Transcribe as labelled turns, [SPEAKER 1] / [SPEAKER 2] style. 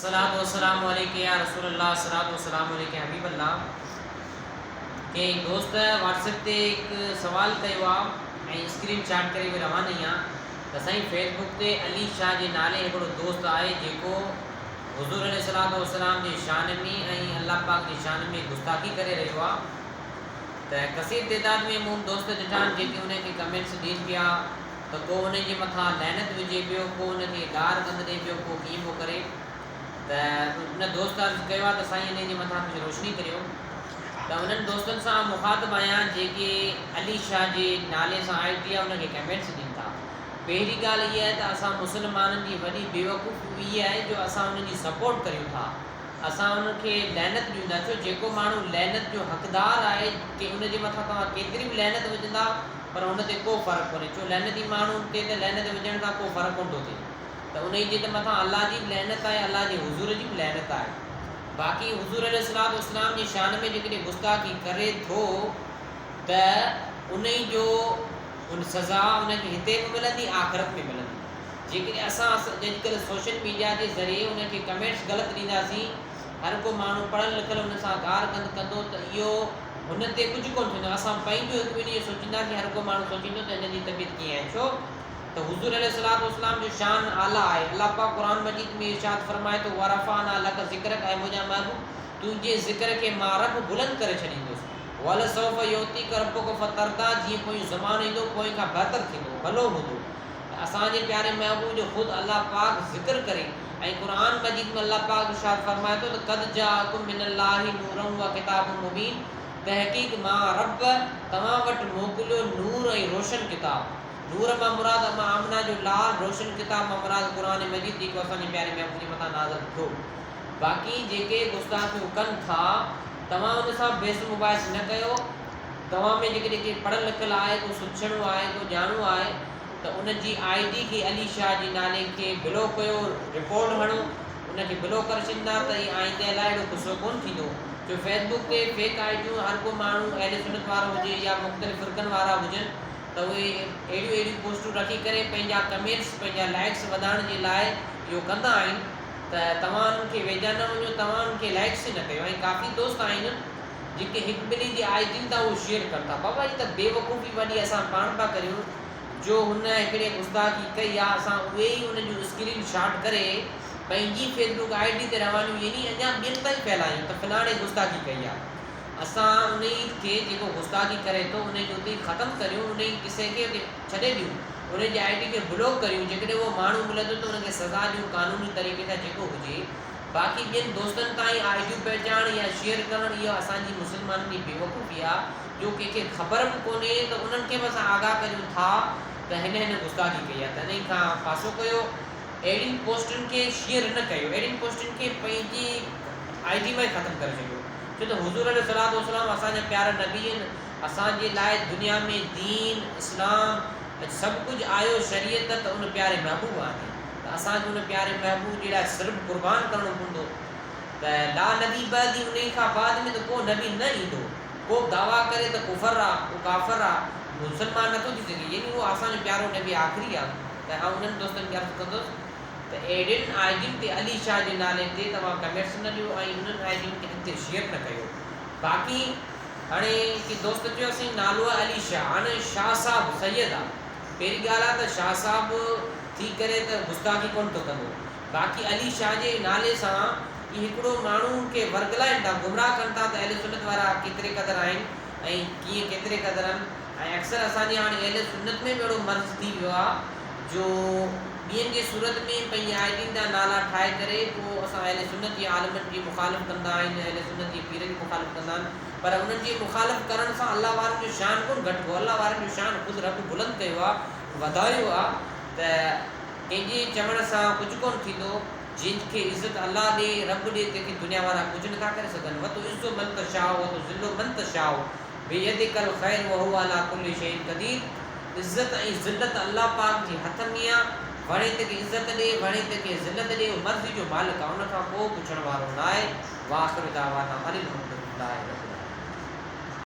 [SPEAKER 1] الصلوة والسلام عليڪ يا رسول الله الصلوة والسلام عليڪ يا حبيب الله ڪنهن دوست واٽس ايپ تي هڪ سوال ڪيو آ ۽ اسڪرين شاٽ ڪري به رواني آ ته سائين فيس بڪ تي علي شاهه جي نالي هڪڙو دوست آهي جيڪو حضور عليه الصلوة والسلام جي شان ۾ ۽ الله پاڪ جي شان ۾ گستاخي ڪري رهيو آ ته ڪثير تعداد ۾ مون دوست ڏٺا آهن جيڪي ان کي ڪمينٽس ڏين پيا ته ڪو ان جي مٿان لعنت وجهي پيو، ڪو ان کي گار گند ڏئي پيو، ڪو ڪيئن پيو ڪري ته ان دوست عرض ڪيو آهي ته سائين انهي جي مٿان ڪجهه روشني ڪريو ته انهن دوستن سان مخاطب آهيان جيڪي علي شاهه جي نالي سان I D آهي ان کي ڪمينٽس ڏين ٿا. پهرين ڳالهه اها آهي ته اسان مسلمانن جي وڏي بيوقوفي اها آهي جو اسان انهن جي سپورٽ ڪريون ٿا. اسان ان کي لعنت ڏيون ٿا ڇو جيڪو ماڻهو لعنت جو حقدار آهي ڪي ان جي مٿان توهان ڪيتري به لعنت وجهندا پر ان تي ڪو فرق ڪونهي ڇو لعنتي ماڻهو تي ته لعنت وجهڻ سان ڪو فرق ڪونه ٿو ٿئي ته انهي جي ته مٿان الله جي به لعنت آهي الله جي حضور جي به لعنت آهي باقي حضور عليه الصلوة والسلام جي شان ۾ جيڪڏهن گستاخي ڪري ٿو ته انهي جو ان سزا ان کي هتي به ملندي آخرت ۾ ملندي جيڪڏهن اسان اڄڪلهه سوشل ميڊيا جي ذريعي انهن کي ڪمينٽس غلط ڏينداسين، هر ڪو ماڻهو پڙهيل لکيل ان سان گار گند ڪندو ته اهو هن تي ڪجهه ڪونه ٿيندو. اسان پنهنجو هڪ ٻنهي جو سوچينداسين، هر ڪو ماڻهو سوچيندو ته هن جي طبيعت ڪيئن آهي، ڇو ته حضور عليه الصلوة والسلام جو شان اعليٰ آهي. الله پاڪ قرآن مجيد ۾ ارشاد فرمائي ٿو، ورفعنا لک ذڪرک اي منهنجا محبوب! تنهنجي ذڪر کي مان رب بلند ڪري ڇڏيندس. ولسوف يعطيک ربک فترضيٰ جيئن پويون زمانو ايندو پوئين کان بهتر ٿيندو، ڀلو هوندو. ته اسان جي پياري محبوب جو خود الله پاڪ ذڪر ڪري ۽ قرآن مجيد ۾ الله پاڪ ارشاد فرمائي ٿو ته قد جاءڪم من الله نور و ڪتاب مبين تحقيق مان رب توهان وٽ موڪليو نور ۽ روشن ڪتاب نور مان مراد اما آمنه جو لال روشن ڪتاب مان مراد قرآن مجيد جيڪو اسان جي پياري محبوب جي مٿان نازل ٿيو باقي جيڪي گستاخيون ڪن ٿا توهان ان سان بحث مباحث نه ڪيو توهان ۾ جيڪڏهن ڪي پڙهيل لکيل آهي، ڪو سڇڻو آهي، ڪو ڄاڻو آهي ته ان جي I D کي علي شاهه جي نالي کي بلاڪ ڪيو، رپورٽ هڻو، ان کي بلاڪ ڪري ڇڏيندا ته هي آئنده لاء اهڙو قصو ڪونه ٿيندو جو فيس بڪ تي فيڪ I ڊيون هر ڪو ماڻهو اهل سنت وارو هجي يا مختلف فرقن وارا هجن ته اهي اهڙيون اهڙيون پوسٽون رکي ڪري پنهنجا ڪمينٽس پنهنجا لائڪس وڌائڻ جي لاء اهو ڪندا آهن ته توهان انهن کي ويجها نه وڃو توهان انهن کي لائڪس ئي نه ڪيو ۽ ڪافي دوست آهن جيڪي هڪ ٻنهي جي آء ڊين تان اهو شيئر ڪن ٿا. بابا هي ته بيوقوفي وڏي اسان پاڻ پيا ڪريون جو هن هڪڙي گستاخي ڪئي آ اسان اهي ئي ان جون اسڪرين شاٽ ڪري پنهنجي فيس بڪ I D تي روانيون يعني اڃا ٻين تائين ڦهلايون ته فلاڻي گستاخي ڪئي آ اسان انهي کي جيڪو گستاخي ڪري ٿو انهي کي اتي ئي ختم ڪريون انهي قصي کي اتي ڇڏي ڏيون انهي جي I D کي بلاڪ ڪريون جيڪڏهن اهو ماڻهو ملندو ته ان کي سزا ڏيون قانوني طريقي سان جيڪو هجي باقي ٻين دوستن تائين I ڊيون پهچائڻ يا شيئر ڪرڻ اهو اسان جي مسلمانن جي بيوقوفي آ جو ڪنهن کي خبر به ڪونهي ته انهن کي به اسان آگاهه ڪريون ٿا ته هن هن گستاخي ڪئي آ ته انهي کان پاسو ڪيو اهڙين پوسٽن کي شيئر نه ڪيو اهڙين پوسٽن کي پنهنجي I D مان ئي ختم ڪري ڇڏيو ڇو ته حضور عليه الصلوة والسلام اسان جا پيارا نبي آهن اسان جي لاء دنيا ۾ دين اسلام سڀ ڪجهه آيو شريعت ته ان پياري محبوب آندي ته اسان کي ان پياري محبوب جي لاء سر به قربان ڪرڻو پوندو ته لا نبي بعدي انهي کان بعد ۾ ته ڪو نبي نه ايندو ڪو به دعويٰ ڪري ته ڪفر آ اهو ڪافر آ مسلمان نٿو ٿي سگهي يعني اهو اسان جو پيارو نبي آخري آ ته آئون انهن دوستن کي عرض ڪندس ته اهڙين I ڊين تي علي شاهه جي نالي تي توهان ڪمينٽس نه ڏيو ۽ انهن I ڊين کي اڳتي شيئر نه ڪيو باقي هاڻي ڪي دوست چيو سائين نالو آهي علي شاهه هاڻي شاهه صاحب سيد آ پهرين ڳالهه آ ته شاهه صاحب ٿي ڪري ته گستاخي ڪونه ٿو ڪندو باقي علي شاهه جي نالي سان ئي هڪڙو ماڻهو کي ورغلائين ٿا گمراهه ڪن ٿا ته اهل سنت وارا ڪيتري قدر آهن ۽ ڪيئن ڪيتري قدر آهن ۽ اڪثر اسان جي هاڻي اهل سنت ۾ به اهڙو مرض ٿي ويو آ جو ٻين جي صورت ۾ پنهنجي I ڊين جا نالا ٺاهي ڪري پوء اسان اهل سنت جي عالمن جي مخالف ڪندا آهن اهل سنت جي پيرن جي مخالف ڪندا آهن پر انهن جي مخالف ڪرڻ سان الله وارن جو شان ڪونه گهٽبو الله وارن جو شان خود رب بلند ڪيو آ وڌايو آ ته ڪنهن جي چوڻ سان ڪجهه ڪونه ٿيندو جنهن کي عزت الله ڏي رب ڏي تنهن کي دنيا وارا ڪجهه نٿا ڪري سگهن وتعز من تشاء وتذل من تشاء بيدک الخير وهو علي ڪل شيء قدير عزت ۽ ذلت الله پاڪ جي هٿ ۾ آ، وڻي تنهن کي عزت ڏي، وڻي تنهن کي ذلت ڏي، اهو مرضي جو مالڪ آ، ان کان ڪو پڇڻ وارو ناهي، واخر دعوانا ان الحمدلله رب العالمين.